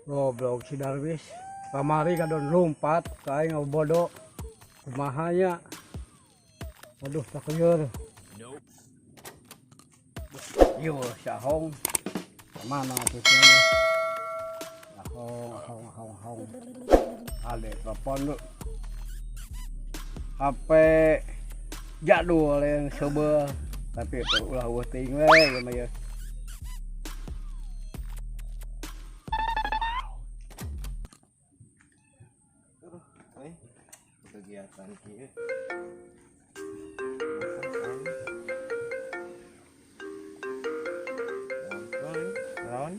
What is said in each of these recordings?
Goblok si Darwis. Kamari kadon lompat ka aing bodo. Kumaha nya? Aduh, takeur. Yo, si Ahong. Kemana tuh sia? Ahong, Ahong, Ahong, Ahong. Ale telepon lu. HP jadul yang seubeuh, tapi itu ulah eueuh teuing we ieu mah ieu. Eh, kegiatan kieu. Naon?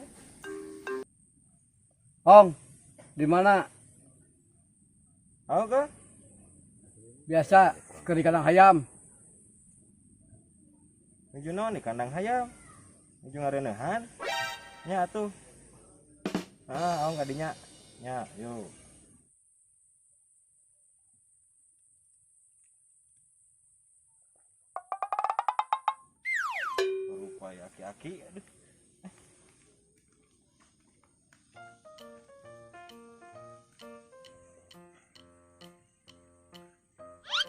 Hong, di mana? Oke. Biasa ke di kandang hayam. Nuju naon di kandang hayam? Nuju ngareuneuhan? Nya atuh. Ah, aong kadinya. Nya, yo. Rupa ya aki-aki, aduh.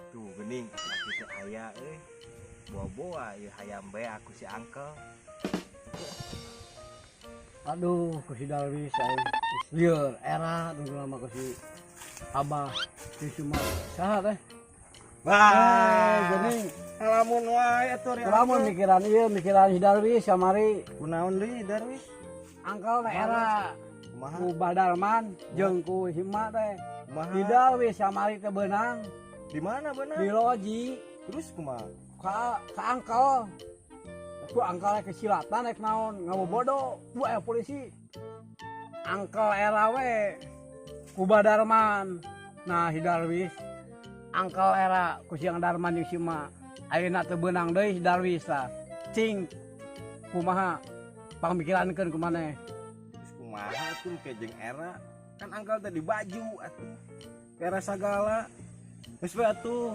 Tuh gening aki-aki teh aya euy. Boa-boa ieu hayam bae aku si angkel. Aduh, ku si Darwis aing geus lieur era nunggu lama ku si Abah si Suma saha teh? Wah, geuning. Ngalamun wae atuh ri. Ngalamun mikiran ieu, mikiran si Darwis kamari. Kunaon deui Darwis? Angkel teh era Kumaha? ku Badarman jeung ku Hima teh. Kumaha? Si Darwis kamari teh beunang. Di mana beunang? Di loji. Terus kumaha? Ka angkel. Ku angkel kesilatan rek naon ngabobodo, ku aya polisi. Angkel era we ku Badarman. Nah, si Darwis angkel era ku siang Darman jeung si Ma. Ayeuna teu beunang deui si Darwis tah. Cing kumaha pangmikirankeun ku maneh? Terus kumaha atuh ke jeung era? Kan angkel teh di baju atuh. Era sagala. Geus we atuh.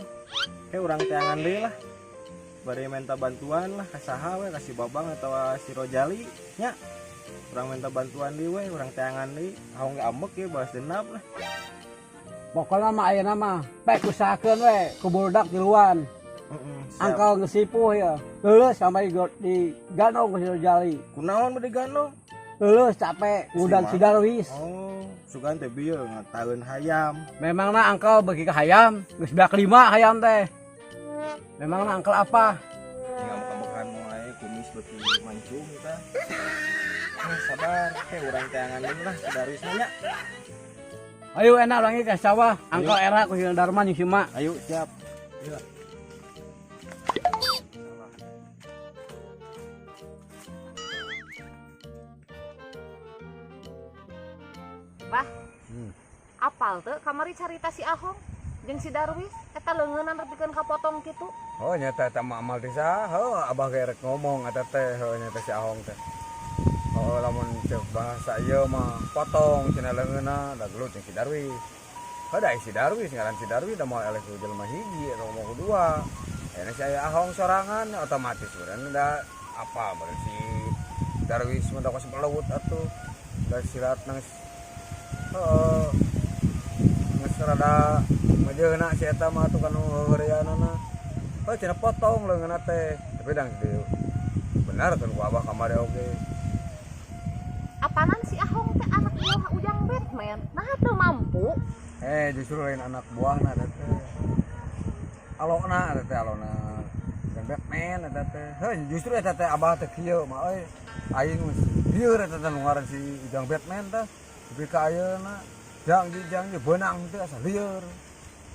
Ke urang teangan deui lah. Bari minta bantuan lah ka saha we, ka si Babang atawa si Rojali nya. Urang minta bantuan deui we, urang teangan deui. Ahong ge ambek ye balas dendam lah. Pokona mah ayeuna mah pek usahakeun we ku budak tiluan. Heeh, siap. Angkel geus sipuh ya. Leuleus sampai di gandong ku si Rojali. Kunaon bade gandong? Leuleus capek ngundang si Darwis. Oh, sugan teh bieu ngataeun hayam. Memangna angkel beuki ka hayam, geus beak 5 hayam teh. Memangna angkel apa? Tinggal buka-bukaan wae kumis beuki mancung tah. Ah, sabar, ke urang teangan deui lah si Darwis nya. Ayo enak urang ke sawah, angkel era ku si Darman jeung si Ma. Ayo siap. Ayo. Bah. Apal teu kamari carita si Ahong jeung si Darwis eta leungeunnan nepikeun kapotong kitu. Oh nyata eta mah amal teh saha? Heuh, abah ge rek ngomong eta teh, heuh nyata si Ahong teh. Oh lamun ceuk bahasa ieu mah potong cenah leungeunna da gelut jeung si Darwis. Heuh da si Darwis ngaran si Darwis da moal eleh ku jelema hiji atau mau ku dua. Ayeuna si aya Ahong sorangan otomatis meureun da apa meureun si Darwis mah da kos belewut atuh. Da sirat nang heuh geus rada ngejeuna si eta mah atuh kanu heureanana. Heuh cenah potong leungeunna teh. Tapi dang kieu. Benar kan ku abah kamari oge. Apanan si Ahong teh anak buah Ujang Batman? Nah teu mampu. Justru lain anak buahna eta teh. Alona eta teh alona Ujang Batman eta teh. Heuh justru eta teh abah teh kieu mah euy. Aing geus lieur eta teh nu ngaran si Ujang Batman teh. Tapi ka ayeuna jang di jang di beunang teh asa lieur.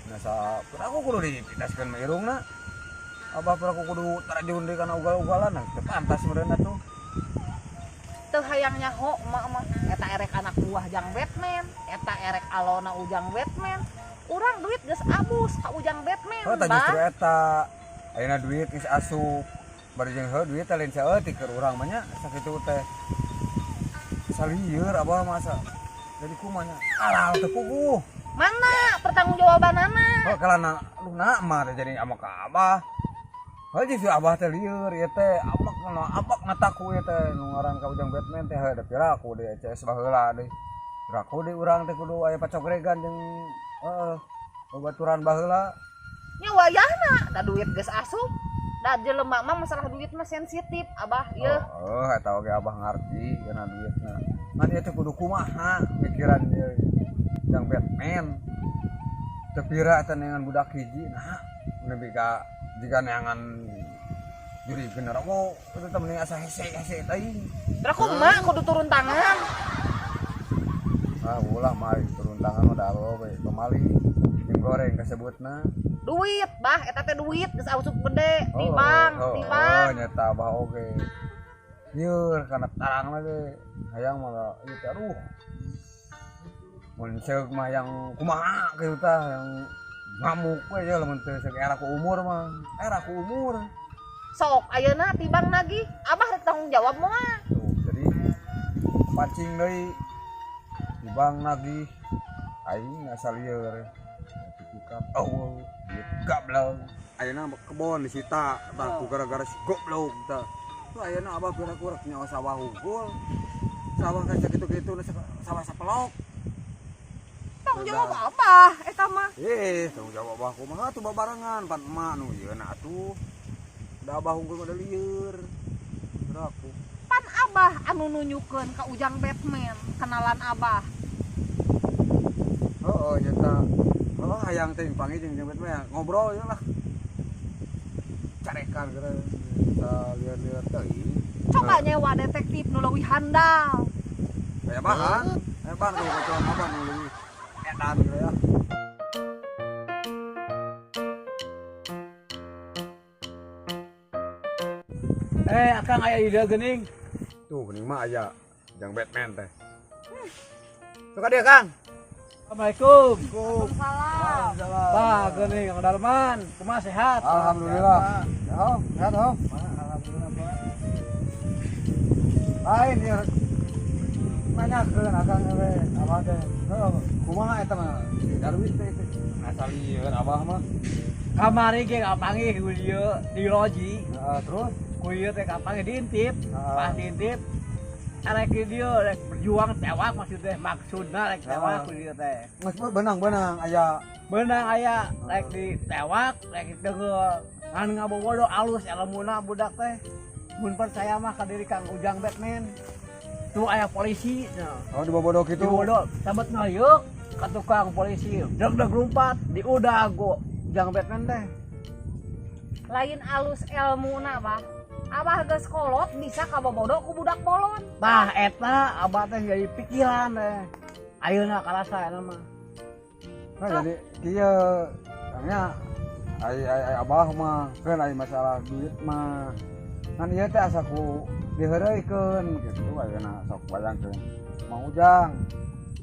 Nah sa aku kudu dipindaskeun mah irungna. Abah peraku kudu terjun deui kana ugal-ugalan, nah teu pantas meureun atuh. Teu hayang nyaho emak mah eta erek anak buah Jang Batman, eta erek alona Ujang Batman. Urang duit geus abus ka Ujang Batman. Oh, tah Bah. justru eta. Ayeuna duit geus asup. Bari jeung heuh duit teh lain saeutik keur urang mah nya sakitu teh. Salieur abah masa. Jadi kumaha nya? Alah teu puguh. Mana pertanggungjawabanana? Oh, kalana luna mah teh jadi amak ka abah. Heuh justru abah teh lieur ieu teh amak nu amak mataku ieu teh nu ngaran ka Ujang Batman teh heuh da piraku deui CS baheula deui. Raku di urang teh kudu aya pacogregan jeung heeh babaturan baheula. Nya wayahna da duit geus asup. Da jelema mah masalah duit mah sensitif abah ieu. Oh, eta oge abah ngarti kana duitna. Ngan ieu teh kudu kumaha pikiran ieu. Jang Batman. Teu pira eta neangan budak hiji nah nepi ka jika neangan juri genderuwo itu teh mending asa hese-hese teuing. Terus kumaha kudu turun tangan. Ah ulah mah turun tangan mah da we pamali jeung goreng kasebutna. Duit bah eta teh duit geus asup gede di bank, di bank. Oh nyata abah oge. Lieur kana tarangna ge hayang mah ieu teh aduh. Mun seuk mah yang kumaha kitu tah yang ngamuk we ya lamun teu seuk era ku umur mah. Era ku umur. Sok ayeuna tibang nagih, abah rek tanggung jawab moal. Tuh, jadi pancing deui tibang nagih aing asal lieur. Dikukap oh goblok. Ayeuna kebon disita tah ku gara-gara si goblok tah. Tuh ayeuna abah pira-pira nyawa sawah unggul. Sawah kan sakitu-kitu sawah sapelok. Tanggung jawab abah eta mah. Tanggung jawab abah kumaha tuh babarengan pan emak nu ieu na atuh. Da abah unggul mah da lieur. Aku. Pan abah anu nunjukeun ka Ujang Batman, kenalan abah. Heeh, nyata. Heeh, hayang teh panggil jeung Batman ngobrol ieu lah. Carekan geura kita lieur-lieur teuing. Coba nyewa detektif nu leuwih handal. Aya bahan, aya bahan tuh bacaan abah nu leuwih edan geura ya. Akang aya ide geuning. Tuh geuning mah aya jang Batman teh. Suka dia Kang. Assalamualaikum. Waalaikumsalam. Bah geuning Kang Darman, kumaha sehat? Alhamdulillah. Ya, sehat oh. Alhamdulillah, Pak. Lain ieu nanyakeun akang we abah teh. Heuh, kumaha eta mah? Darwis teh asal lieur abah mah. Kamari ge kapanggih ku dieu di loji. Heeh, terus ku ieu teh kapanggih diintip, pas diintip arek dieu rek berjuang tewak maksudnya maksudna rek tewak ku dieu teh. Geus beunang-beunang aya beunang aya rek ditewak, rek diteunggeul. Ngan ngabobodo alus elemuna budak teh. Mun percaya mah ka diri Kang Ujang Batman. Tuh aya polisi. Oh dibobodo kitu. Dibobodo, sabet ngaliuk ka tukang polisi. Deg-deg lumpat diudag ku Ujang Batman teh. Lain alus elmuna bah. Abah geus kolot bisa kabobodo ku budak bolon. Tah eta abah teh jadi pikiran teh. Ayeuna karasa eta mah. Nah, jadi kieu nya ai ai abah mah keun ai masalah duit mah. Ngan ieu teh asa ku diheureuykeun kitu ayeuna sok bayangkeun. Mang Ujang,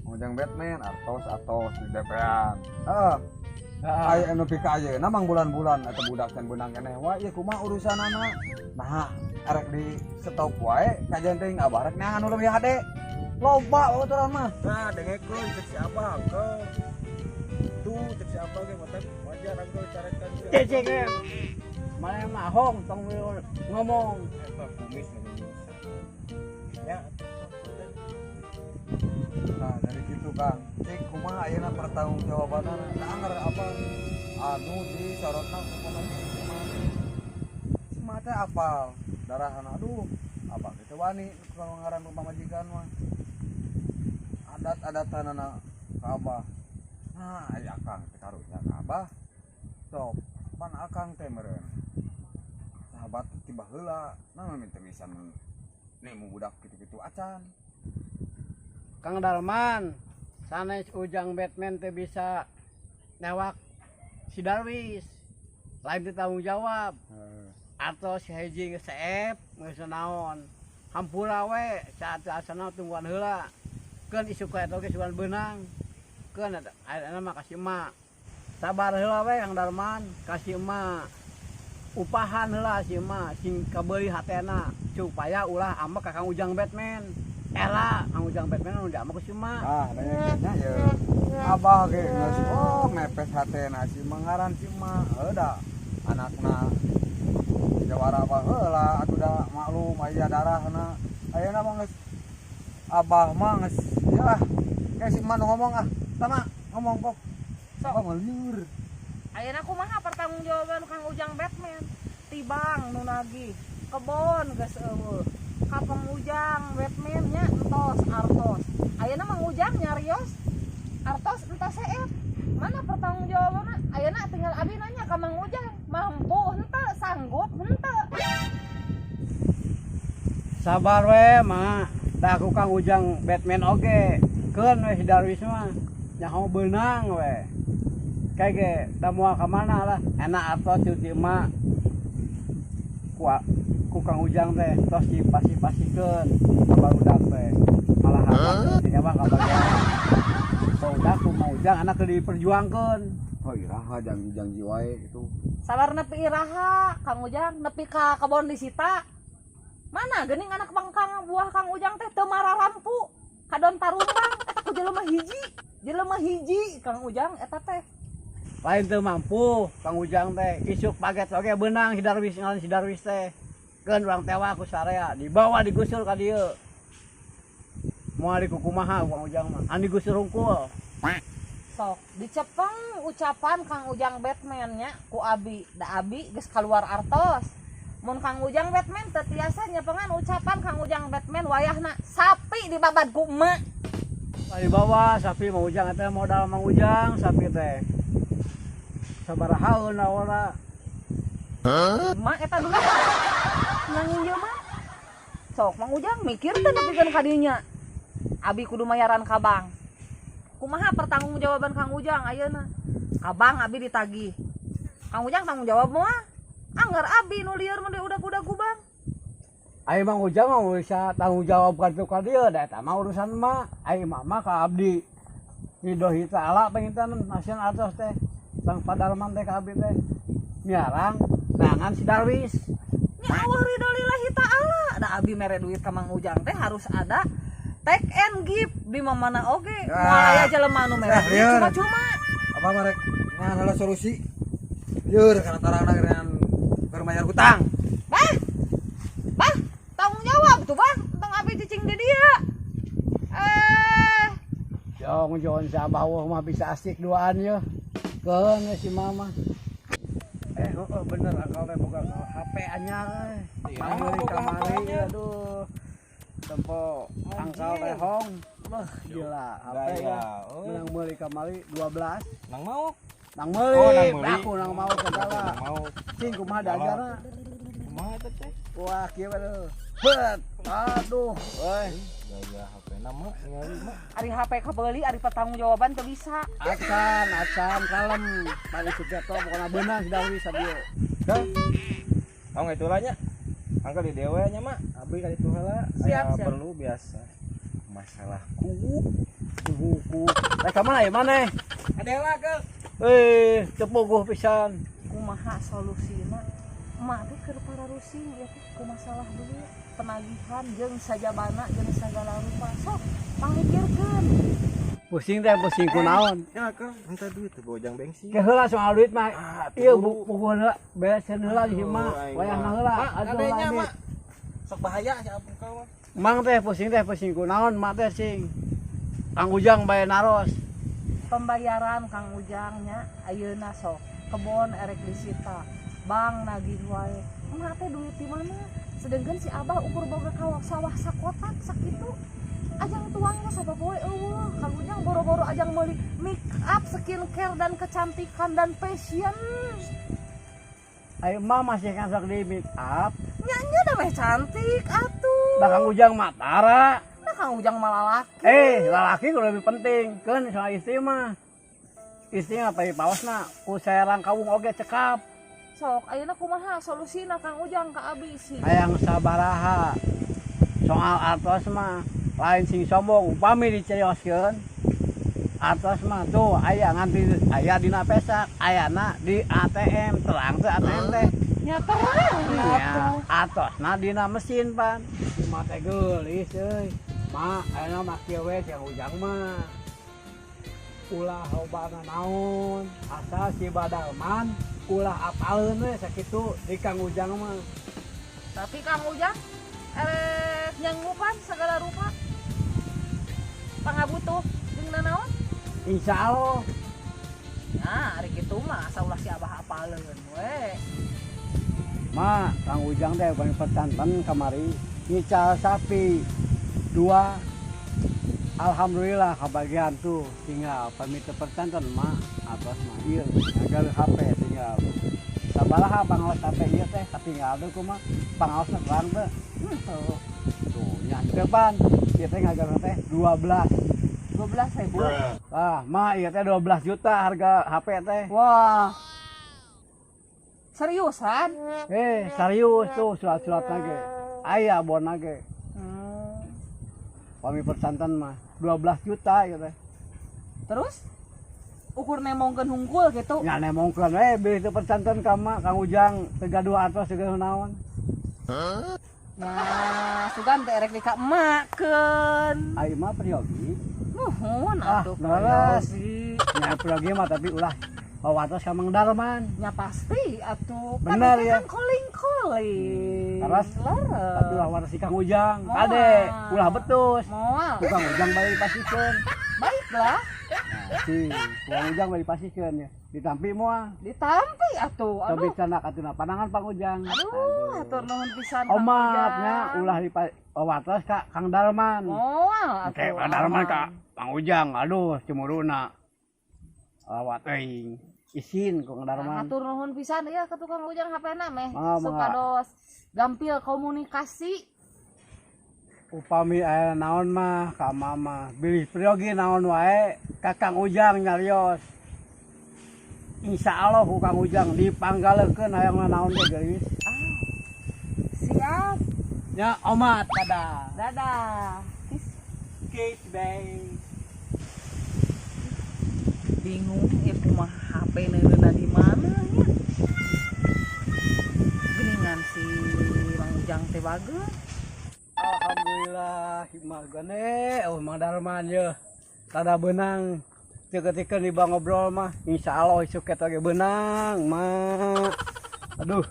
Mang Ujang Batman artos-artos di DP-an. Heeh. Ai anu pika ayeuna mang bulan-bulan eta budak can beunang keneh wae ieu kumaha urusanana. Nah, arek di stop wae kajian teuing abah rek neangan nu leuwih hade. Loba babaturan mah. Nah, dengekeun cek si abah engkau. Tuh cek si abah ge mah wajar engkau carekan. Cecek ge. Maneh mah hong tong ngomong. Eta kumis ya. Nah, dari situ Kang, cek kumaha ayeuna pertanggungjawabanana? Tah anger apa anu disorotna ku pamajikan. Si mah teh apal darahna aduh, abah teh wani kalau ngaran pamajikan mah. Adat-adatanana ka abah. Nah, aya akang teh karunya ka abah. Sok, pan akang teh meureun. Sahabat ti baheula, nah minta misan nemu budak kitu-kitu acan. Kang Darman, sanes Ujang Batman teh bisa newak si Darwis. Lain teh tanggung jawab. Atau si hiji geus seep, geus naon. Hampura we saat asana tungguan heula. Keun isuk ka eta oge sugan beunang. Keun ayeuna mah kasih emak. Sabar heula we Kang Darman, kasih emak. Upahan heula si emak sing kabeuli hatena supaya ulah ambek ka Kang Ujang Batman. Ela, Kang Ujang Batman nu diambek ku si emak. Ah, nanya ye. Abah ge geus oh mepes hatena si mangaran si emak. Heuh da anakna jawara abah heula atuh da maklum aya darahna. Ayeuna mah geus abah mah geus ya lah. Kayak si emak nu ngomong ah. Tama ngomong kok. Sok. Apa liur. Ayeuna kumaha pertanggungjawaban Kang Ujang Batman? Tibang nu nagih, kebon geus eueuh. Ka Ujang Batman nya entos artos. Ayeuna Mang Ujang nyarios artos entos seet. Mana pertanggungjawabanna? Ayeuna tinggal abi nanya ka Mang Ujang, mampu henteu, sanggup henteu. Sabar we mah. Da aku Kang Ujang Batman oge. Keun we si Darwis mah. Nyaho beunang we. Kayak ge da moal ka mana lah. Enak artos cuti emak. Ku ku Kang Ujang teh tos dipasih-pasihkeun ka barudak teh. Malah harta mah kabagian. Barudak ku Mang Ujang anak keur diperjuangkeun. Oh iraha janji wae gitu. Sabar nepi iraha Kang Ujang, nepi ka kebon disita. Mana geuning anak bang Kang buah Kang Ujang teh teu mararampu. Kadon tarumpang eta ku jelema hiji. Jelema hiji Kang Ujang eta teh. Lain teu mampu Kang Ujang teh isuk paget oge beunang si Darwis ngalan si Darwis teh. Keun urang tewa ku sarea dibawa digusur ka dieu. Moal dikukumaha Kang Ujang mah. An digusur hungkul. Sok dicepeng ucapan Kang Ujang Batman nya ku abi. Da abi geus kaluar artos. Mun Kang Ujang Batman teu tiasa nyepengan ucapan Kang Ujang Batman wayahna sapi dibabad ku emak. Dibawa sapi Mang Ujang eta modal Mang Ujang sapi teh. Sabaraha ora. Emak eta dulu. Nang mah. Sok Mang Ujang mikir teh nepikeun ka dinya. Abi kudu mayaran ka bank. Kumaha pertanggungjawaban Kang Ujang ayeuna? Ka bank abi ditagih. Kang Ujang tanggung jawab moal? Anggar abi nu lieur mun udah-udah ku bank. Ai Mang Ujang mah bisa tanggung jawab ka ka dieu da eta mah urusan emak. Ai mama ka abdi. Ridho ta'ala panginten masihan artos teh. Bang Padarman teh ka abdi teh. Miarang nangan si Darwis. Nya Allah ridho lillahi ta'ala. Da abi mere duit ka Mang Ujang teh harus ada take and give di mana oge. Moal aya jelema nu mere Ah, duit lieur. cuma-cuma. Apa marek ngan heula solusi. Lieur kana tarangna geunaan keur mayar hutang. Bah. Bah, tanggung jawab tuh, Bang. Tentang abi cicing di dia. Eh, Jong jon si abah mah bisa asik duaan ye. Keun we si mama. Eh, oh, bener akal teh boga HP anyar eh. Panggil boga HP kamari anyar. aduh. Tempo angkal teh hong. Beuh, gila HP ya. Gaya, euy. Menang meuli kamari 12. Nang mau. Nang meuli, Oh, nang meuli. aku nang mau segala. Nang mau. Cing kumaha dajarna? Kumaha eta teh? Wah, kieu aduh. Bet. Aduh, euy. Gaya HP na mah ningali mah. Ari HP kabeuli, ari pertanggungjawaban teu bisa. Acan, acan kalem. Tadi sugeto pokona beunang si Darwis sadio. Kang. Tau nggak itulah nya? Angkel di dewe nya mak. Abdi ka ditu heula. Siap, Aya siap. perlu biasa. Masalah kuwu. Buku. Rek ka mana ya maneh? Adela ke. Eh, teu puguh pisan. Kumaha solusina? Emak teh keur pararusing ieu teh ku masalah duit, penagihan jeung sajabana jeung sagala rupa. Sok pangmikirkeun. Pusing teh pusing kunaon. Ya ke, minta duit tuh bojang bensin. Ke heula soal duit mah. Ah, Ieu teu. puguh heula, beresin heula di mah. Wayahna heula. Mak, Aduh, kadenya abi. mak. Sok bahaya si abang kau mah. Mang teh pusing kunaon mak teh sing. Kang Ujang bae naros. Pembayaran Kang Ujang nya ayeuna sok kebon erek disita, bank nagih wae. Emak teh duit di mana? Sedangkan si Abah ukur boga kawah sawah sakotak sakitu. Ajang tuangna sapopoe eueuh. Kang Ujang boro-boro ajang meuli make up, skincare dan kecantikan dan fashion. Ayo mah masih kan sok di make up. Nya nya da meh cantik atuh. Da Kang Ujang mah tara. Nah Kang Ujang mah lalaki. Eh, lalaki kudu lebih penting. Keun soal istri mah. Istri mah pari pawasna ku serang kawung oge cekap. Sok ayeuna kumaha solusina Kang Ujang ka abi sih? Hayang sabaraha. Soal artos mah lain sing sombong upami dicerioskeun. Artos mah tuh aya nganti aya dina pesak, ayana di ATM, terang teu ATM teh. Nya terang Iya, atuh. atosna dina mesin pan. Cuma teh geulis euy. Ma, ayeuna mah kieu we Kang Ujang mah. Ulah lobana naon, asal si Badarman ulah apaleun we sakitu di Kang Ujang mah. Tapi Kang Ujang erek nyanggupan segala rupa. Pangabutuh jeung Naon? Insya Allah. Nah, ari kitu mah asa ulah si Abah apaleun we. Ma, Kang Ujang teh bang percanten kamari nyical sapi dua. Alhamdulillah kebagian tuh, tinggal pamit percanten ma atas mah ieu agar HP tinggal sabaraha pangaos HP ieu teh katinggal teh kumaha pangaosna terang teh. Tuh. Tuh nya depan ieu teh ngagar teh 12. 12 ribu. Ah, ma, ieu teh 12 juta harga HP teh. Wah. Seriusan? Eh, serius, tuh surat-surat ge aya bona ge. Pami percanten mah 12 juta gitu teh. Terus ukur nemongkeun hungkul gitu. Ya nemongkeun we bilih teu percanten ka ma Kang Ujang teu gaduh artos teu gaduh naon. Nah, sugan teh erek di ka emakeun. Ai mah peryogi. Nuhun Ah, atuh. leres. Peryogi. Nya peryogi mah, tapi ulah wawatos ka Mang Darman. Ya pasti atuh. Kan Bener itu ya. kan koling-koling. Leres. Leres. Tapi ulah waros si Kang Ujang. Moal. Kade, ulah betus. Moal. Ku Kang Ujang bari dipasihkeun. Baiklah, Nah, si Kang Ujang bari dipasihkeun ya. Ditampi moal? Ditampi atuh. Cobi Aduh. canak atuh panangan Pang Ujang. Aduh, hatur nuhun pisan Kang Omatnya Ujang. Ulah di wawatos ka Kang Darman. Moal Oke, atuh. Kang Darman Aman. Ka Kang Ujang, aduh cemuruna. Lawat teuing. Isin ku Kang Nah, Darman. hatur nuhun pisan ya ka tukang Ujang HP-na meh Mangga, mangga. supados gampil komunikasi. Upami aya naon mah ka mama, bilih peryogi naon wae ka Kang Ujang nyarios. Insya Allah ku Kang Ujang dipanggaleukeun hayang naon ge geulis. Ah. Siap. Ya omat, dadah. Dadah. Peace. Kiss bye. Bingung ya kumaha HP neureunna di mana nya. Geningan si Mang Ujang teh bageun. Alhamdulillah, hikmah gane, oh Mang Darman ye. Tada beunang. Teu ketikeun di bang ngobrol mah, insya Allah isuk eta ge beunang, mah. Aduh,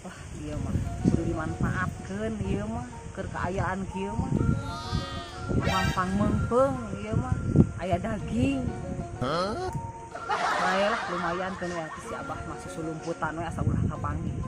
Wah, ieu mah kudu dimanfaatkeun ieu mah keur kaayaan kieu mah. Gampang meungpeung ieu mah, aya daging. Bae lah, lumayan keun we si Abah mah susulumputan we asa ulah kapanggih.